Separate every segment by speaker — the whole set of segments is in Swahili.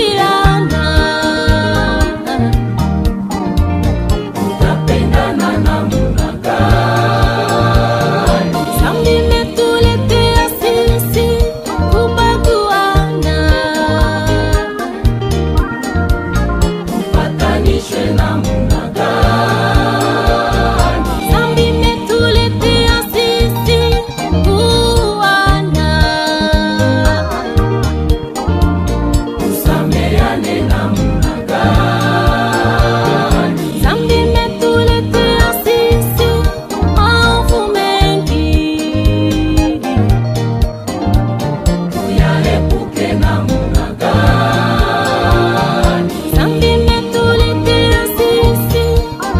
Speaker 1: kuchukiana.
Speaker 2: Tutapendana namna gani?
Speaker 1: Dhambi imetuletea sisi kubaguana.
Speaker 2: Tupatanishwe namna gani?
Speaker 1: Dhambi imetuletea sisi kuana.
Speaker 2: Tusameane namna gani?
Speaker 1: Dhambi imetuletea sisi maovu mengi.
Speaker 2: Tuyaepuke namna gani?
Speaker 1: Dhambi imetuletea sisi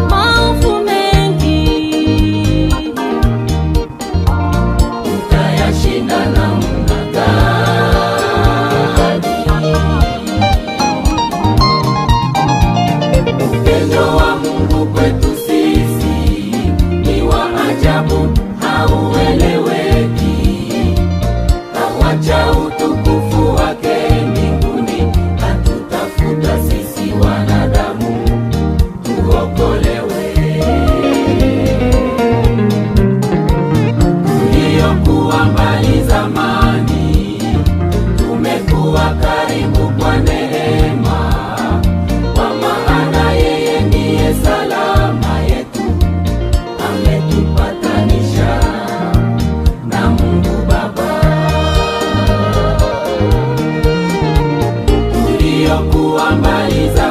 Speaker 1: maovu mengi.
Speaker 2: Tutayashinda namna gani? Upendo wa Mungu kwetu sisi ni wa ajabu, haueleweki. Kawacha utukufu wake mbinguni, atutafuta sisi wanadamu tuokolewe. Tuliokuwa mbali zamani, tumekuwa karibu kwa neema. Kwa maana yeye ndiye salama yetu, ametupatanisha na Mungu Baba. Tuliokuwa mbali zamani,